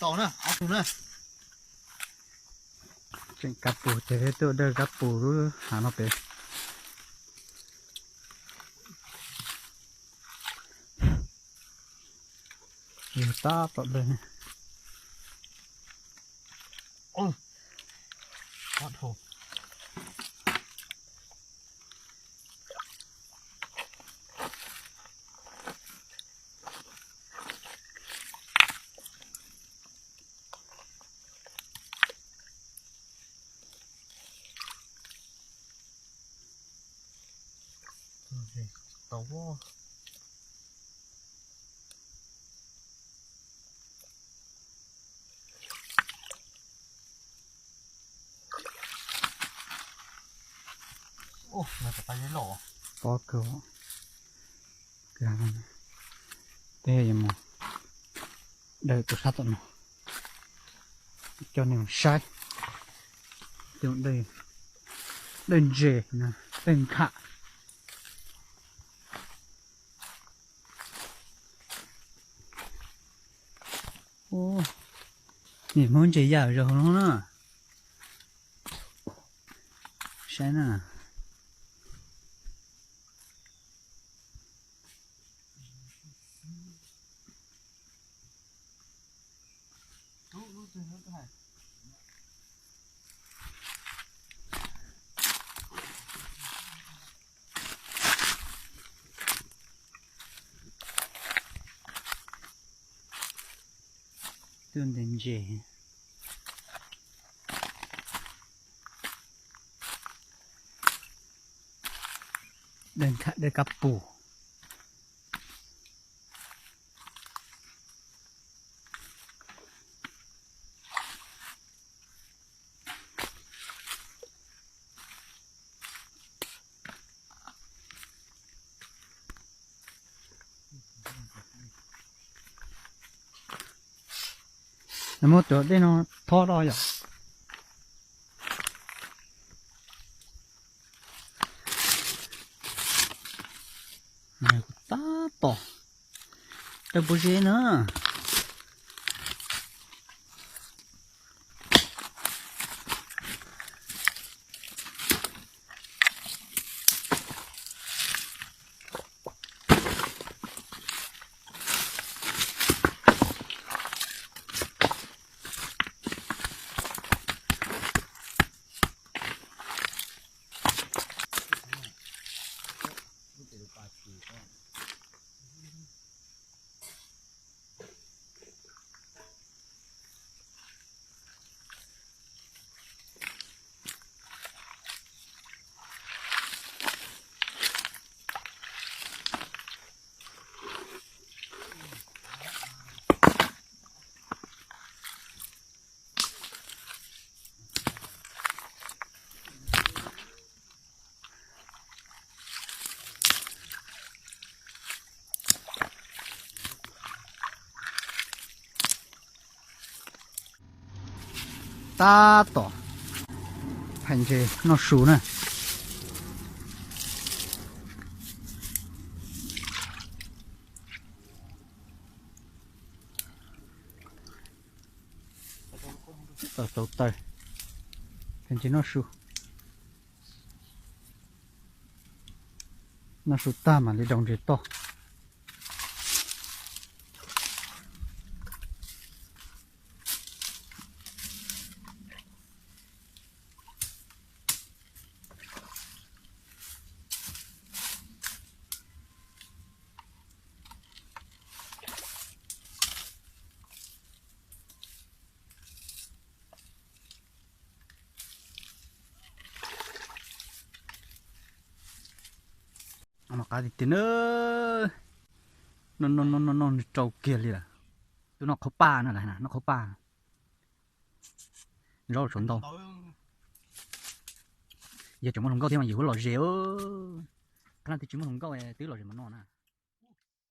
Tau na, ob tug na. Tseem kab pus ces peb tuaj dawj kab pus lub hav no pem. Yog tab tom dawj. Tau. Pob kawg. Peb yuav mus dawj tus sab tom no coj nej mus saib. Dawj ntses, dawj nkham. Niam Hmoob ntses yam zoo no na. Saib na. Tuaj ntes ntses. Dawj nkham dawj kab pus. Muab cov dej no thob rau yom. Tab tom dawj pob zeb na. Tab tom phais ntses noj su na. Tau tau taws, phais ntses noj su. Noj su tag mam li daus ntses toj. Noj qab tiag tiag na. Noj noj noj noj noj rau kiag li lawm. Twb noj qhauv paj na, noj qhauv paj. Zaub tsuav ntau. Yog tseem muaj hluas nkauj thiab mas yus lom zem. Qhov no twb tsis muaj hluas nkauj twb lom zem mas noj na.